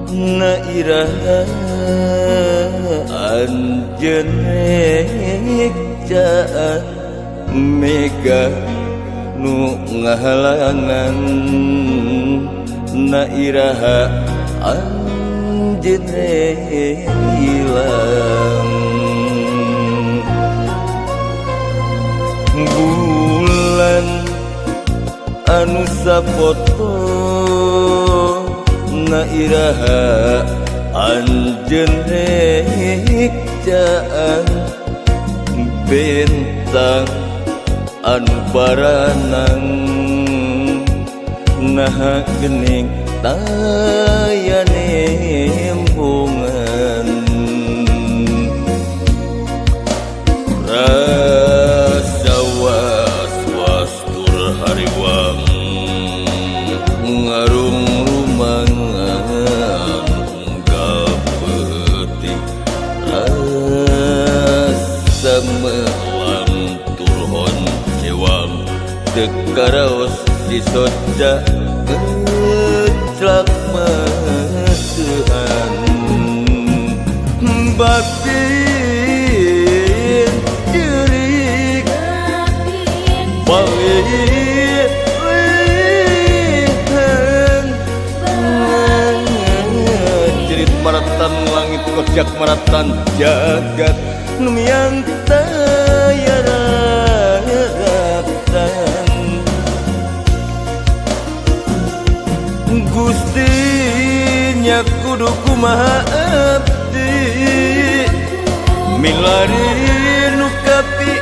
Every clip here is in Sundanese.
Na iraha anjeun rek caang mega nu ngahalangan. Na iraha anjeun rek ilang. Bulan anu sapoto na iraha anjeun rek caang bentang anu baranang. Naha geuning taya nembungan. Rasa was-was tur hariwang ngarung rumangan unggal peuting. Rasa melang tur honcewang teu karaos disoca geclak meseuhan. Batin ceurik balik lihan jerit maratan langit kocak maratan jagat numiang taya ratan. Gusti nya kudu kumaha abdi milari nu kapiakti.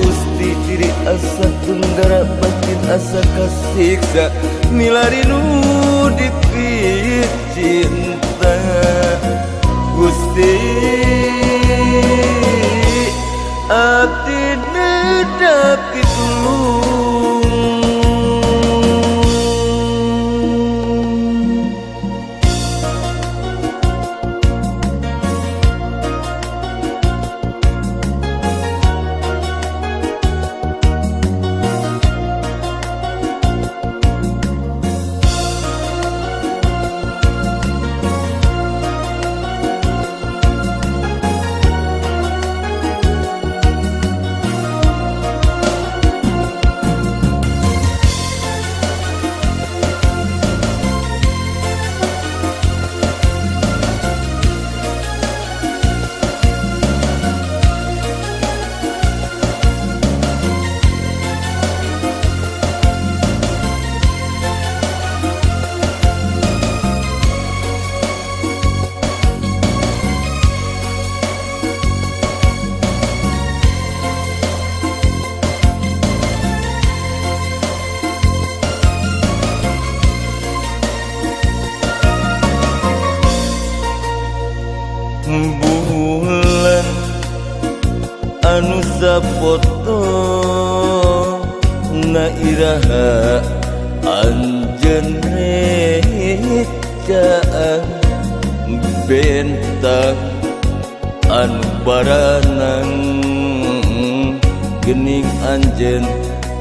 Gusti diri asa tenggara batin asa kasiksa milari nu dipicinta. Gusti abdi nedap pitulung. Bulan anu sapoto na iraha anjeun rek caang bentang anu baranang. Geuning anjeun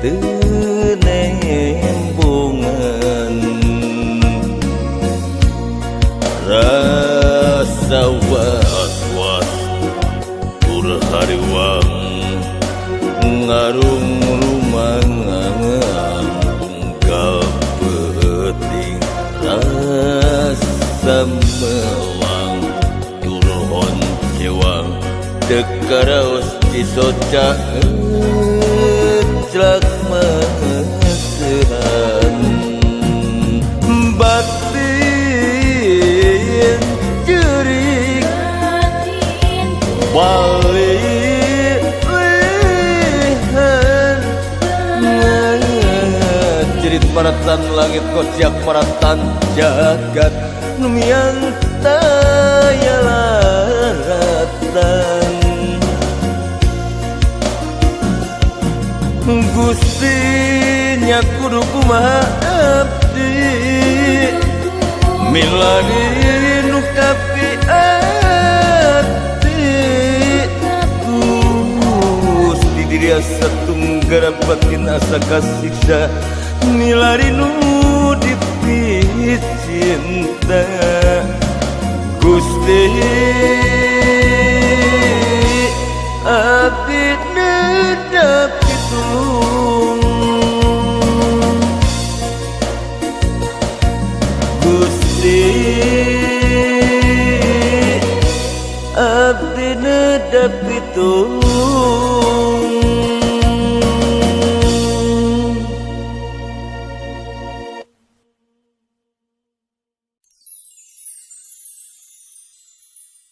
teu nembungan. Rasa was-was tur hariwang ngarung rumangan unggal peuting. Rasa melang tur honcewang teu karaos disoca geclak meseuhan. Batin ceurik balik lihan jerit maratan langit kocak maratan jagat numiang taya laratan. Gusti nya kudu kumaha abdi milari nu kapiakti. Gusti diri asa tunggara batin asa kasiksa Milari nu dipicinta Gusti abdi nedap pitulung Gusti abdi nedap.